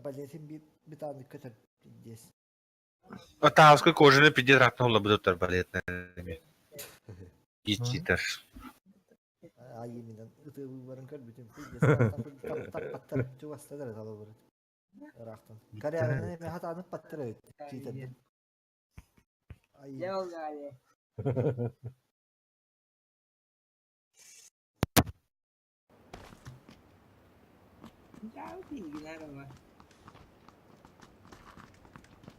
Арбалетин биир бытааннык көтөр пиздец. Атааска кожаны пиздец рахтан улабыт арбалетнай эми. Ичитер. Айымынан ытыыбыларын көрбүтүм пиздец таппаттар чугастар талабырыт. Ыраахтан. Корягынан эми хатаанып паттар эбит читердер. Дьэ ол гаайы.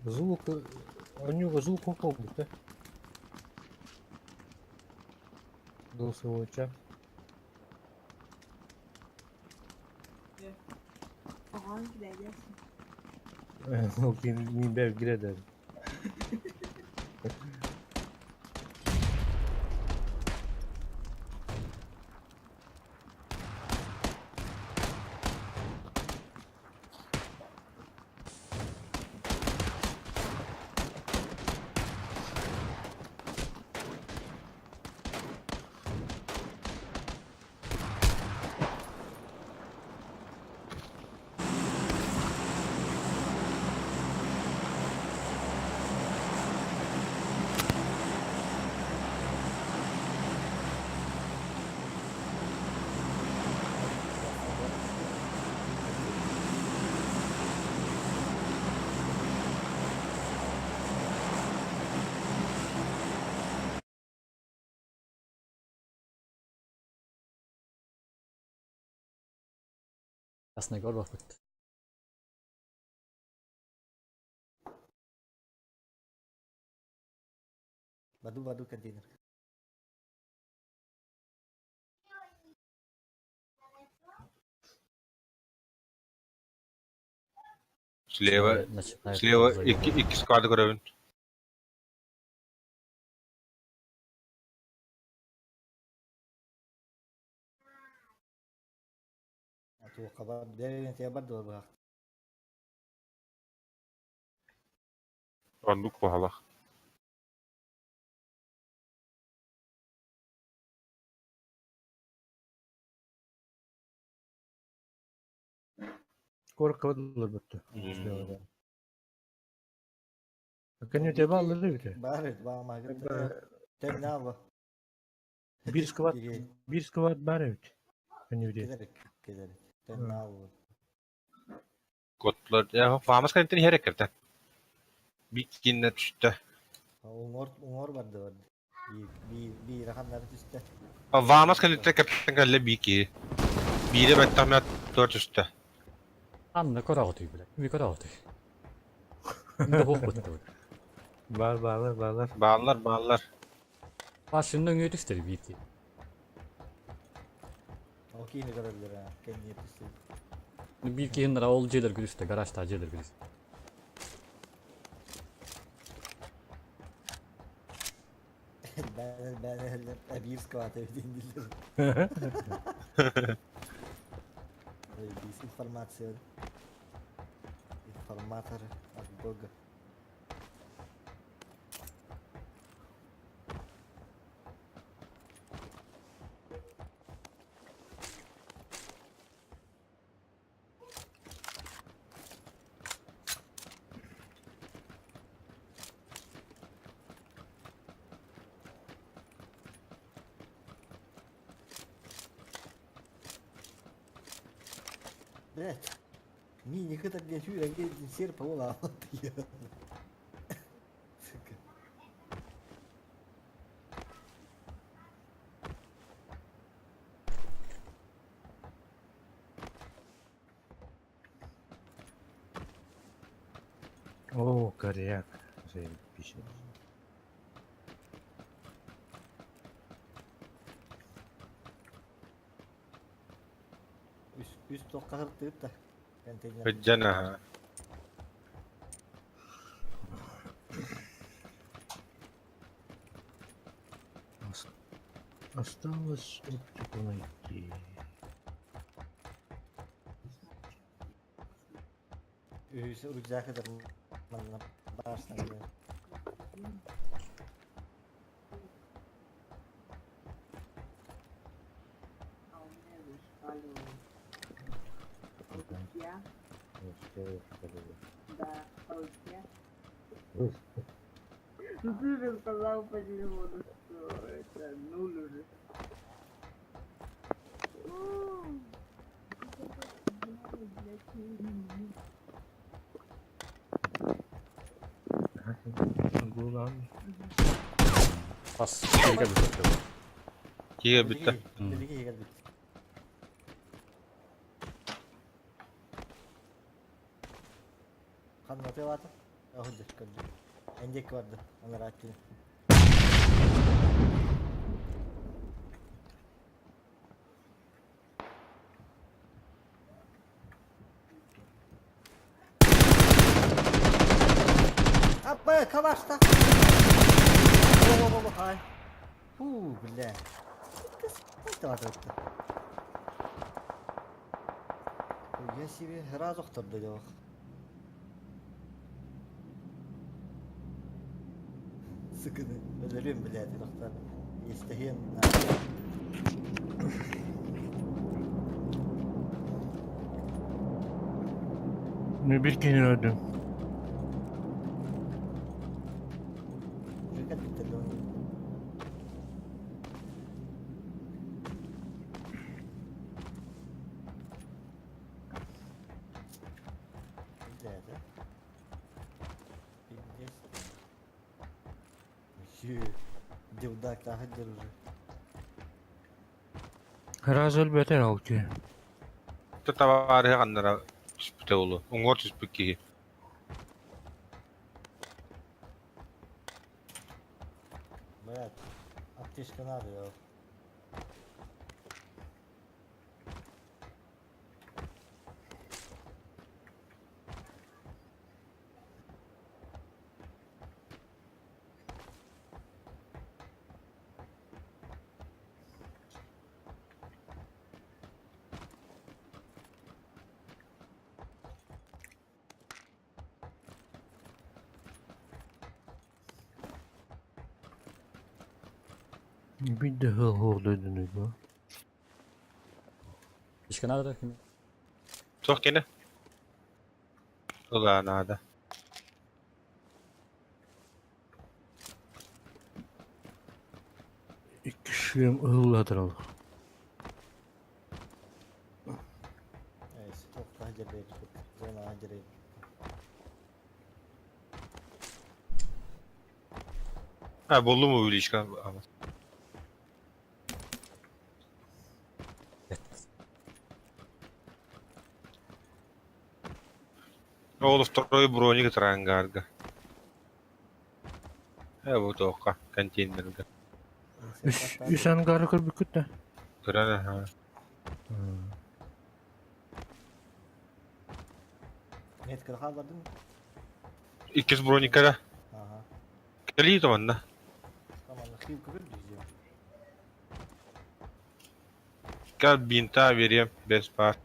Звук, у звук холбут, да? Голосовой чат. Мин бэр Красногор барбыт. Баду-баду контейнер. Слева, Начинает слева заебывать. икки, икки склады көрөбүн. Туохха бар, деревенская бар дуо быһах. Оннук куһалах. Коркова олорбутту. Кэннэ бааллар эбит. Бар эбит, баамаҕа Тэннааба. Биир склад, биир склад бар эбит. Кэннэ Кэлэр кэлэр. Тэннааба. Котлар, фамас кэнтин иһэр эккэртэн. Бик киннэ түстэ. Уҥуор уҥуор барды барды. Биир биир ханнары түстэ. Вамас кэнниттэн кэптэн кэллэ биики. Биирэ бэттэх туор түстэ. Анна көрөҕүтүй билэ. Ми көрөҕүтүй. Инде буох быттыбыт. Бар баалар баалар. Бааллар бааллар. Машина өҥүө түстэр биир киһи. Ол киини көрөллөр аа кэнниэ түстэ. Биир киһиннара ол дьиэлэр күлүстэ, гаражтаах дьиэлэр күлүстэ. Бээн бээн эбиир склад эбит дииллэр. Биис информация. Информатор от бога. Блять. Мини кытар диэн сүүрэн киирдин сир паула Сука. О, коряк. Заебись. Үс үс туохха сыртыыт да. Контейнер. Ыдьан аха. Осталось оптику найти. Үһүс рюкзак ытар манна баарсына Да, а у тебя? Ну ты же сказал по телефону, что это нуль уже. Гулан. Бас киһигэ бүтэр. Киһи бүттэ. Билиги иһигэр бүттэ. Ханна тыалаата? Оһуйдур көрдүм. Эндиэкки барда. Анараа өттүнэн. Аппа, калашта! Во-во-во, хай. Фу, бля. Я себе раз охторду дьох. Сыкыны өлөрүм, блядь, тохтор. Истэһиэн Ne bir kere öldüm. Раз өлбөтөр ол ки. Табаарыһы ханнара түспүтэ улу. Уҥуор түспүт киһи. Блядь, аптечка надо, я. Bir de hıl hıl döndünüz bu. Ишкэ надо ким. Туох кини? Ыла наада. İki şuyum hılladırıl. Ha буллум уу илишка. Ол второй броник трангарга. Э бу тоққа контейнерга. Үс, үс ангары көрбүккүт да. Көрөн аха. Метка хааллардым. Иккис броникара. Ага. Кэлии томанна. Команда хил көбүл дүйзем. Кал бинта берем без пар.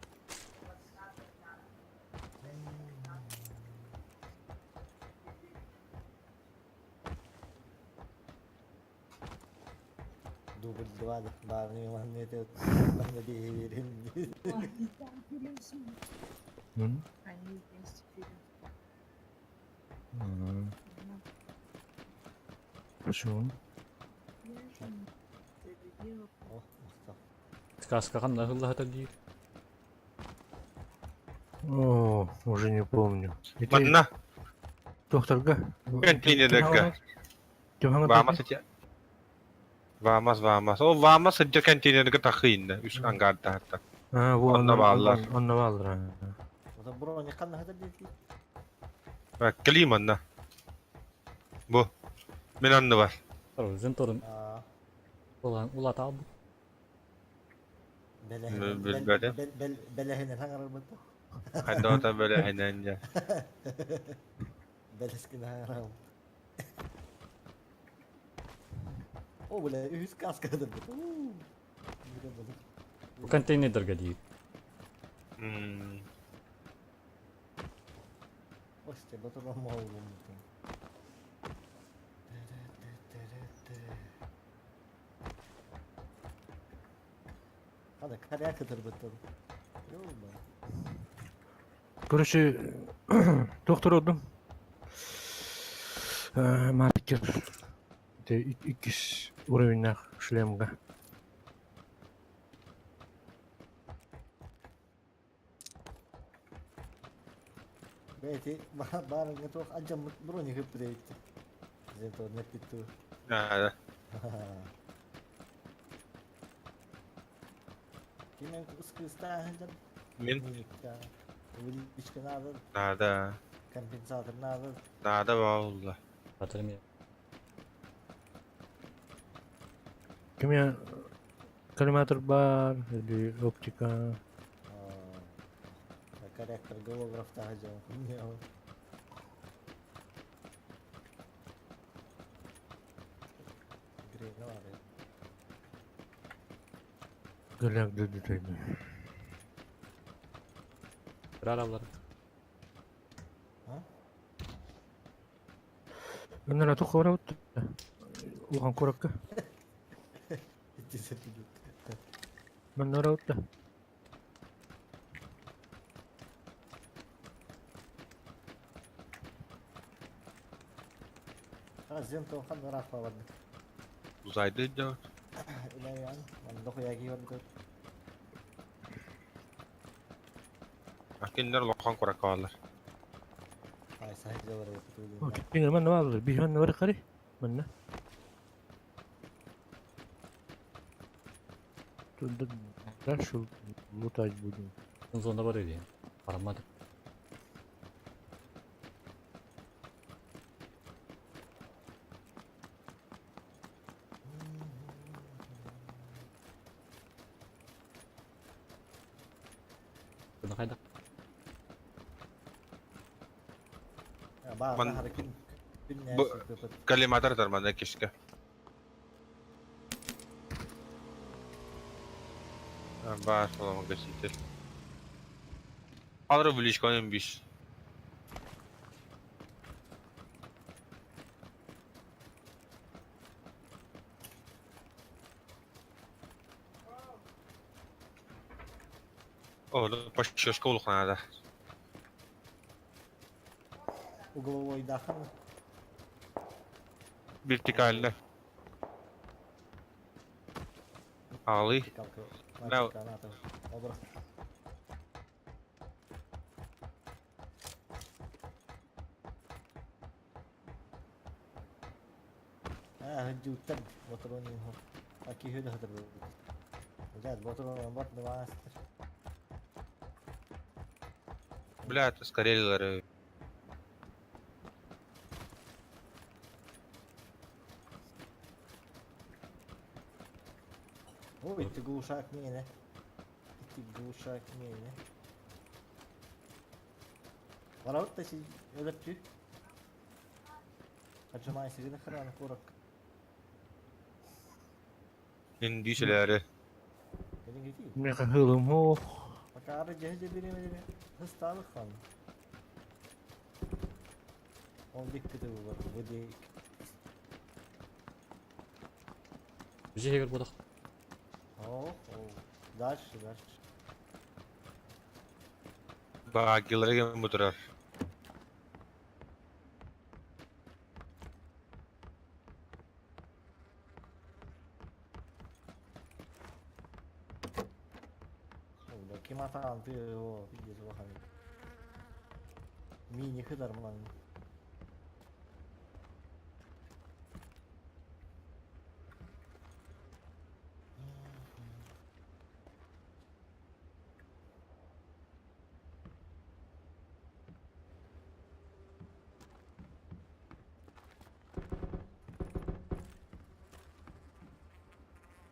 Дубль два да. Баарны манны это манна диэбирин. Они там пересмут. Hı? Они вместе пересмут. Hı. Почему? О, махтал. Сказка ханна хыллаһата диир. О, уже не помню. Это Манна докторга. контейнерга. Ваамас эти. Ваамас ваамас. Ол ваамас сыдьа контейнерга тахыйна. Үс ангарда хатта. А, во, Онно бааллар. Онно бааллар. Ота броня ханна хатар диэки. Кэлии манна. Бу. Мен анны бар. Торун торун Аа. улан улата бу. Билбэтим. Бэлэһинен хаҥарарбыт. Хайдата бөлө хэнэн дьэ. Бэлэскин хаҥарабыт. О, бля, үһүс каска хатарбыт. Бу контейнердерге диир. М. Осте, батырма болдум. Хада каря кытырбыттын. Йоба. Короче, туох турудум? Маркер. Иккис уровеньнаах шлемга. Бэйти баарыҥҥа туох алдьаммыт броник ыппыт эбит. Зентор нэппит Наада. Ким эн кыыстаах сылдьар? Мин Увеличка надо, наада. компенсатор надо. Наада баалла. Батарым Кимия коллиматор бар или оптика. Корректор голограф дьон. Голяк дедүтөйбү. Аралар. Өнөр ату хорабыт. Улахан куракка. Маннарабыт да. Uzayda da. Кинилэр улахан куракка бааллар. Кинилэр манна бааллар. Биһи манна бар хари. Манна. Тут дальше лутать будем. Зона бар иди. Барамады. Хайда. Коллиматор тарманда кишке. Бар оламын гаситель. Алры увеличка биш. О, почти школу надо. Угловой дахан. Вертикально. Алы. Да. Бля, это скорее Ой, ты глушак миэнэ. Ити глушак миэнэ. Барабыт да си өлөптү. Отжимайся гына храна курок. Индийселери. Меха хылым ох. Пока ары жеhe береме хысталы хан. Он диккети бар, бу дик. Бije хегер бодох. О, дальше, дальше. Багилерге мутурар. Ким атаан ты о, пиздец улахан. Мини хыдар ман.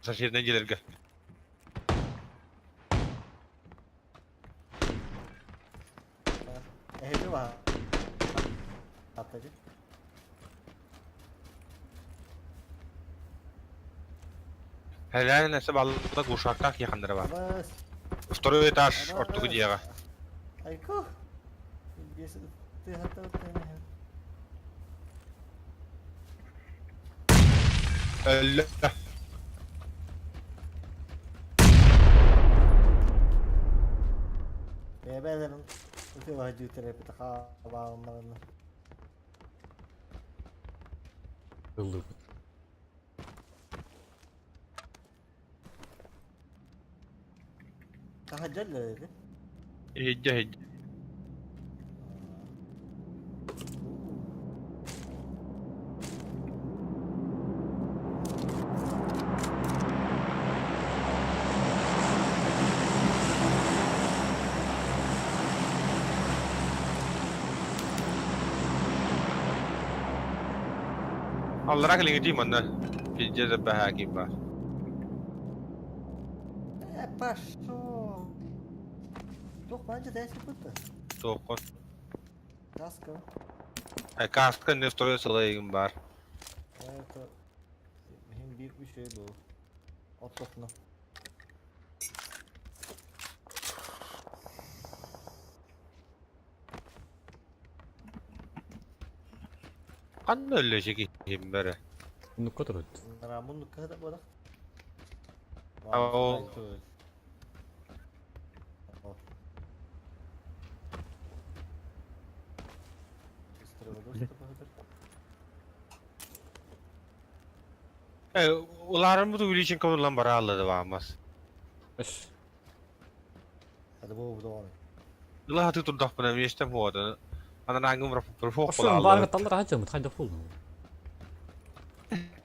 Соседний дилерге. Эһиги ба. Аттады. Helal несе баллык ушактак якындыра бар. Бас. Второй этаж ортугу диэҕэ. Айку. Ты готов Өллө. Бэбэлэрин Ытыалаһа хаалаалларына. Ыллыыбыт. Таһырдьа өллөр Иһийдэ иһийдэ. Аллараа кэлиҥҥитий манна пиздец бэһээки баар. Э, пошел. Туох баанча тээси бутта. Туоххун. Каска. Э, каска не второй сылайыгым баар. Это иһин биир үчүгэй буол. Оттотно. Ханна өллө киһим бэрэ. Муннукка турут. Муннукка да буолах. Ол Э, уларыммыт увеличен ылан барааллады баамас. Эш. Hadi bu bu Ыла хаты турдахпына миэстэм хуода. Анан ангым профох Ошон баарыңа таллар хача мут хайда фул.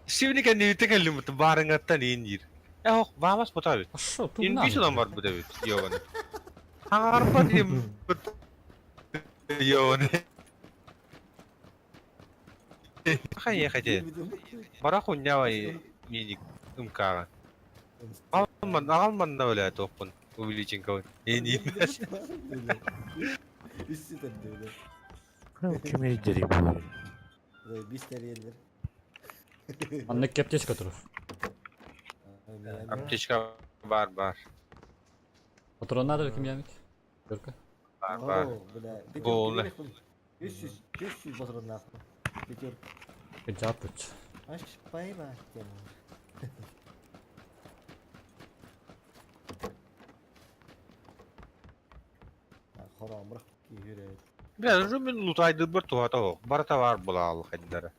Сибини кэнниbitte кэллимут баарыңаттан иин диир. Э хох баамас ботабит. Ошо Инбис ылан бар бутабит йованы. Хаңарба диим йованы. Хайе хате. Бара хуньява мини ымкаҕа. Алман алман да өлө топпун увеличен кого. Ини. Üstü de Ким дери буолар. Biz teriyeldir. Анны кептечка турur. Аптечка бар бар. Патроннар ким ямит? Көркө. Бар бар. Болны. 500 500 патроннах. Пятерка. Жапыч. Аш пайба тем. Хоромрах киһүрэ. Бля, уже мен лутайды бір туата о. Барата бар була ал хаддара.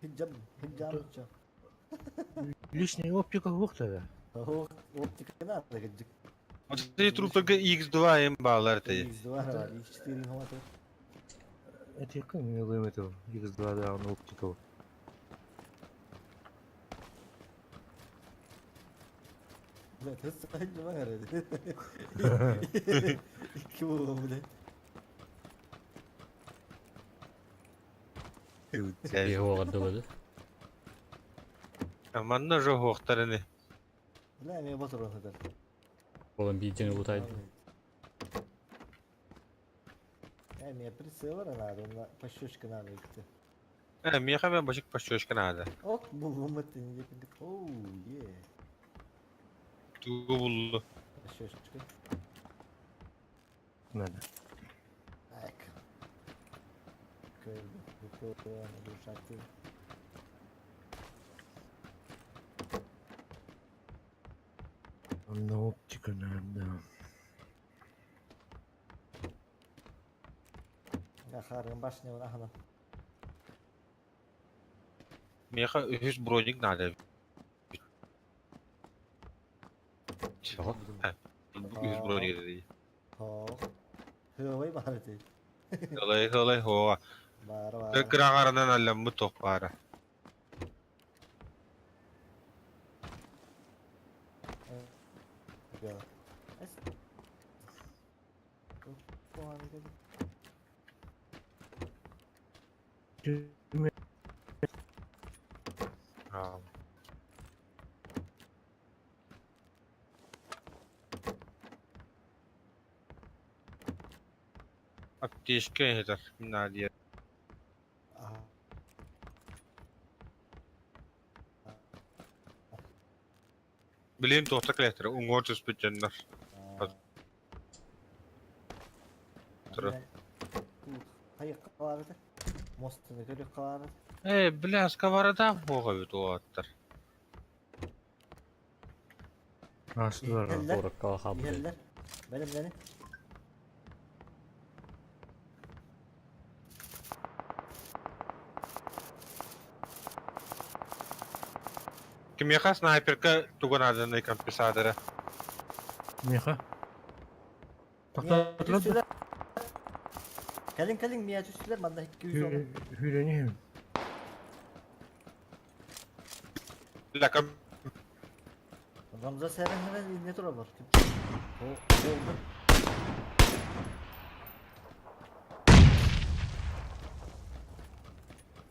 Хиджам, хиджам. Лишняя оптика хуохтара. Оптика надо хиджик. Вот эти труп X2 им балар ты. X2, X4 хватит. Это как мне это X2 да, он оптика. Блядь, это хиджам herhalde. İki bu блядь. Его дылады. Манна же хуохтарыны. Бля, мен патрон хатар. Болон бийден лутайды. Э, мне прицел надо, на пощечка надо идти. Э, меха мен башык пощечка надо. Ок, бу бу не Оу, е. Тугу буллу. Пощечка. Надо. Так. Көрдү. На оптика надо. Я харым башня ахана. Меха үһүс броник надо. Чего? Үһүс броник dedi. Хо. Хөөй бары. Олай олай хоа. Бар бар. Кырагарынан алламмы тох бара. Я. Аптечка этер. Надя. Билин тохта клетер. Уңор түспүт жоннор. Тура. Хайы қаларды. Мостыны көріп қаларды. Э, бля, сковорода бога бит уаттар. Астылар. Иһэллэр. Орокка хабы. Иһэллэр. Бэлэмнэни. Кимиэхэ снайперка тугу нааданай компенсатора? Миха. Тоқтатылар да. Кэлин кэлин миэ түстүлэр манна 210. Хүренihim. Лакам Ramza Seren'den ne tura var?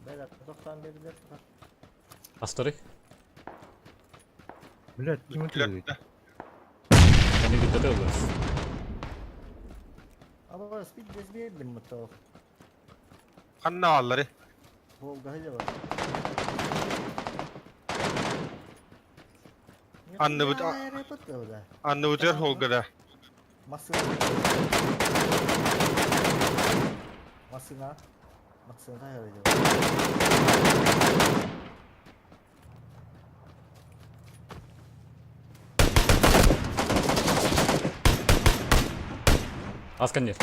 Beyler 91'ler tutar. Астары. Блядь, ким өтүлэр? Они где-то ылар. Ama speed gezmeyelim mutlaka. ханна аллары. Volga hele var. Anne bu- Анны бутер холгада. Masına. Masına. Masına herhalde. Асканер.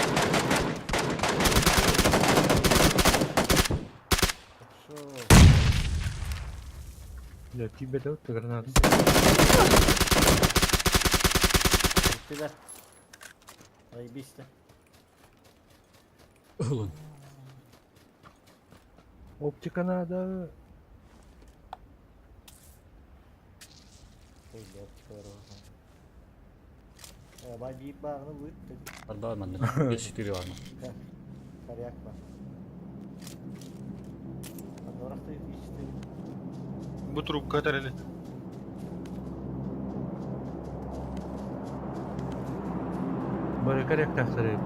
Şu. Блядь, тебе дают гранату. Bittiler. Ay işte. Улун. Оптика надо. Öyle optikalar var. Ya bay bir bağını buyur dedik. Арба манна. 5-4 бар. Karyak var. Anorakta işte. Бу трубка тараны. Бары корректно авторы.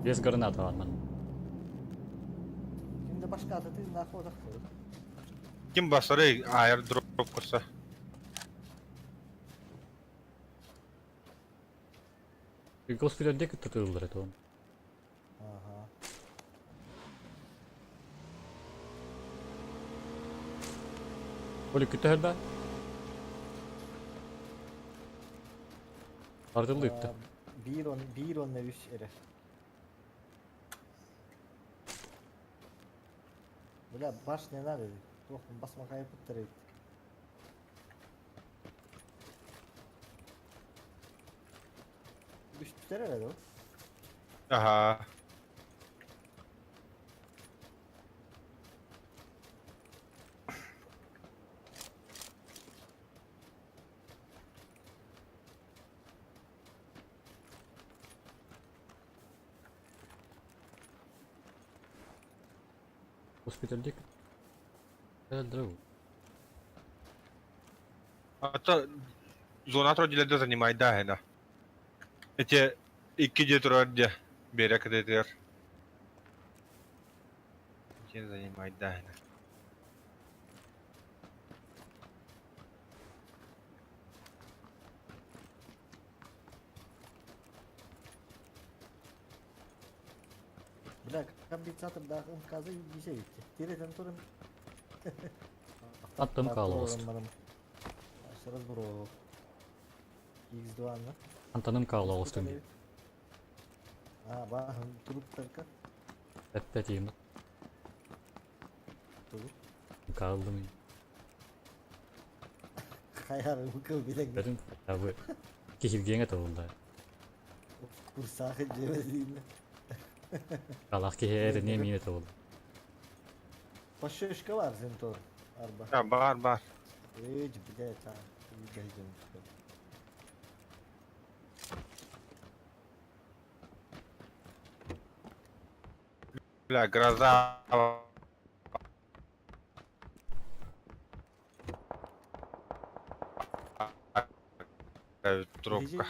Без граната бар манна. Şimdi başka adı nah odak. Ким басары аэр дроп курса. Госпиталь где кто-то ылар это он. Aha. Оли күтәһәр бә? Ардылы ипті. Bir on, bir on ne üç ere. Бля, башня надо. Ох, басма кайып бітті. Үш herhalde o. Аха. Госпитальде Дорогу. А то зона тродилерде занимай да хена. Эти икки же турар де. Берек дедер. Чем занимай да хена. Бля, комбинатор да МКЗ bize gitti. Direten turun. Attım kaldı. Сразу бро. X2 mı? Антоным каала олыстым. А, ба, туруп тарка. Әппәт ем. Туруп. Каалдым. Хайар укыл билен. Бәдім табы. Кехилгең табылды. Курсахы жебезин. Калах кехер не мине табылды. Пашешка var сен тор. Арба. А, бар бар. Эй, блядь, а. Гайдем. Бля, гроза. Трубка.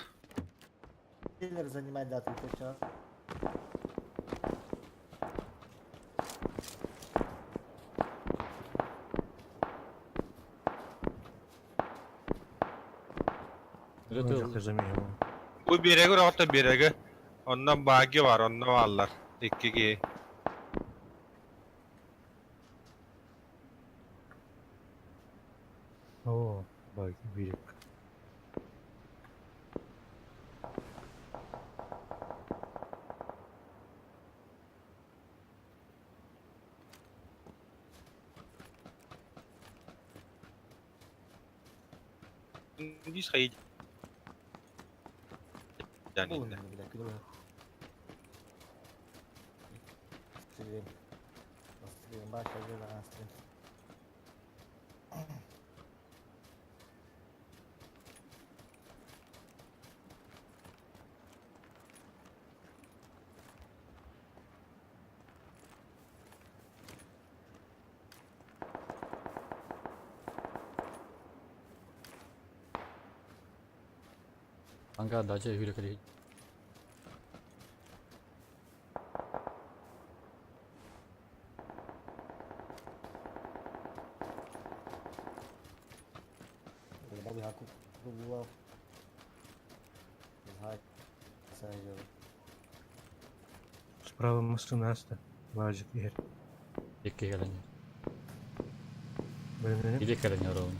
Занимать дату ты чё? Bu береги орта береги. Онна баги бар, онна баллар. Икки ки. О, баги берег. Дии хайы Буолун, бля, күнү быһа. Стрим. Стрим, баша, стрим. Anga дача хүрэ кэлиһи. Справа массыына ааста. Вазик иһэр. Икки кэлэн. Бэлэмнэним. Или кэлэн оруун.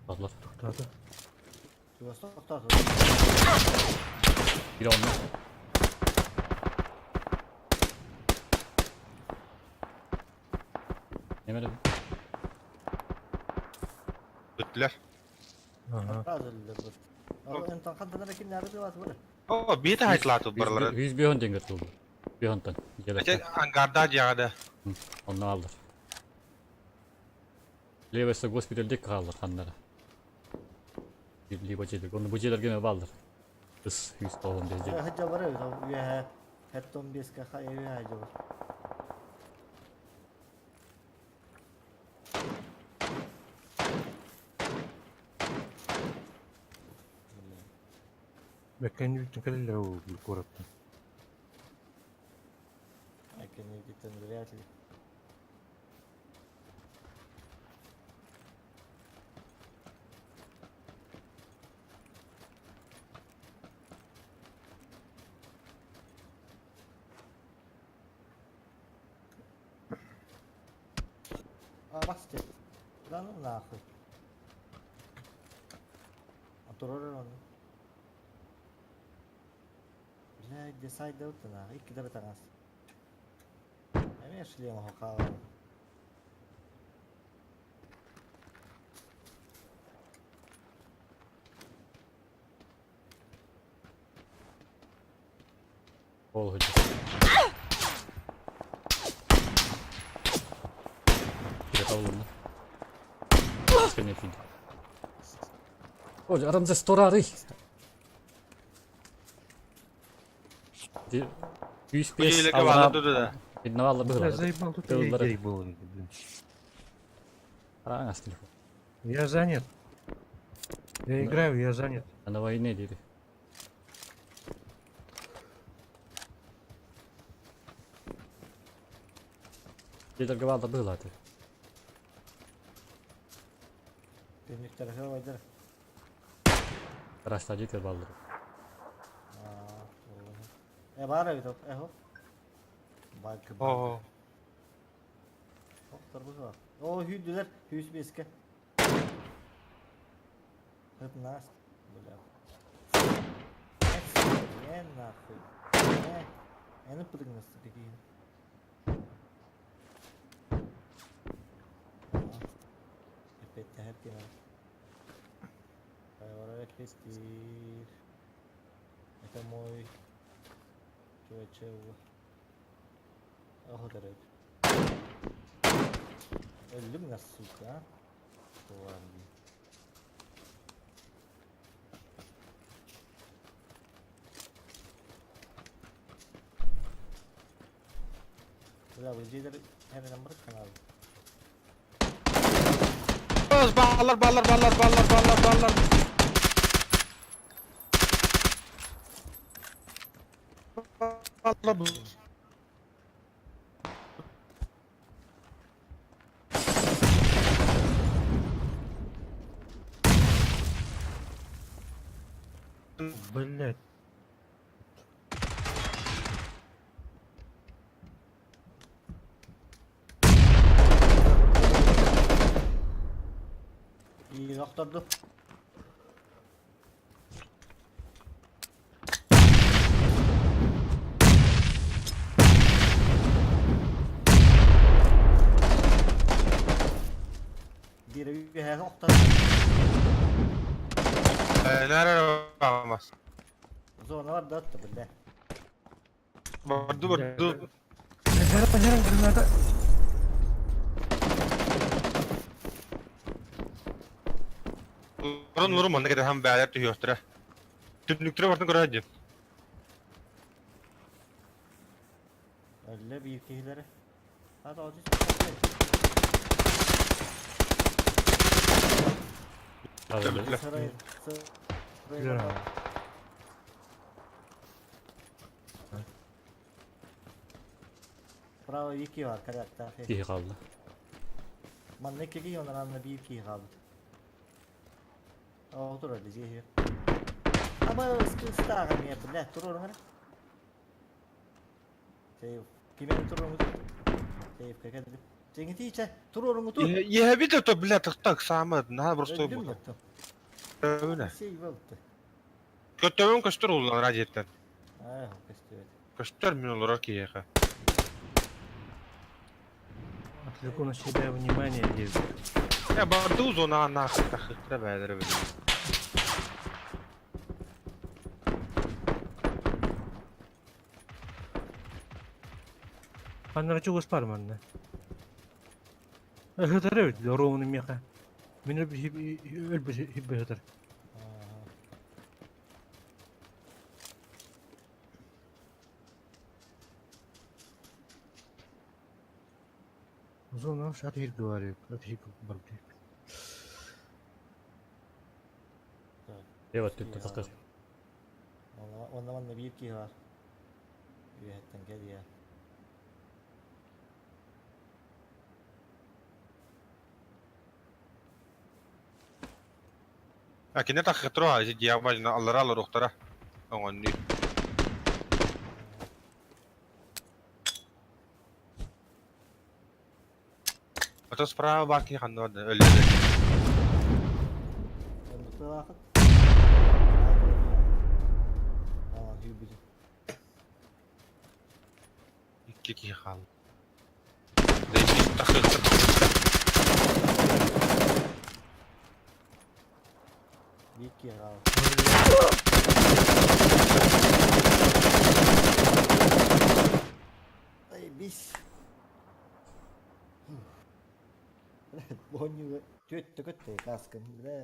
Аллар. Тохтоото. Bir onlu. Nemere bu? Бүттүлэр. Ага. О, биэте хайтлаатып баралар. 101 теңге тулду. Bir онтон. Ача ангарда жагада. Онно алдар. Левесе госпитальде калдыр ханнара. Либо жедик. Оны бу жерлерге балдыр. Ыс 195 жер. Бэккэн бүтүн кэлэллэр ол куораттан. Вряд ли. А, басты. Да ну нахуй. А турар он. Блядь, десайд да нахуй. Икки да бетагас. Эме шлем хокал. Ол хөдө. Кире табылды. Скене фин. Ой, арамза сторары. 105 Жерлерге бала да. Видновалла Я было. заебал, тут Тыллары. людей было, блин. Араңас телефон. Я занят. Я играю, я занят. А на войне деди. Жерлерге бала было ты. Төннүктөргө байдар. Раста жетер балдыр. Э бар бит, эхо. Баг. О, Доктор бу. О, hüydüler, 105-ке. Это нас, бля. Э, нахуй. Э, э, прыгнется какие. Опять тахар кема. Это мой чувачел. Охотарет. Өллүм на сука, а? Тварь. Бля, bu жейдер hemen bırak kanal. Баллар, баллар, баллар, баллар, баллар, баллар. Баллар. Блять. İyi doktordu. Biri bir her doktor. Наар Вамас. Зона бар да отто, бля. Барду барду. Хара хара граната. Урун урун манна кэтэһэн бээлэр түһүөхтэрэ. Түннүктэрэ бартын көрө сылдьын. Өллө биир киһилэрэ. Hadi acı Бүттүлэр. Сарай. Güzel Сарай. abi. Bravo iki var karakter. Киһи хаалла. Манна икки киһи онон анна биир киһи хаалбыт. Оо турар дии. Ама ыстааҕа эмиэ бля туруорун эрэ. Сейв. Кимиэн туруоруҥ Сейв кэллим. Чэҥитии чэ туруоруҥ тур. Я видел, то, бля, так так самое, на просто Өлдүм буолар. оттон. Öyle. Сейв ылты. Көттөбүн көстөр улан радиоттан. Аа көстүбэт. Көстөр мин олорор киһиэхэ. Отвлеку на себя внимание, девушка. Я барду зона нахуй тахыктыра бээлэр били. Анна чугас бар манна. Ыһытар эбит, ровно меха. Мин өлбүт хиббе ыһытар. Аа. Зона ат хир говорю, ат хир бар. Эват түттэ тахы. Онно онно манна биир киһи бар. Үөһэттэн кэлиэ. А кине тахыктыра а диабажна аллара аллар ухтара. Оҥонну. Ото справа бар киһи ханна барда өллө. Оннук тылаахыт. Аа хүүбүтү. Икки киһи хаалла. Дейби тахыктыр. Биир киһи хаалла. Ай бис. Боннюга түөттө көттө каскын. Бля.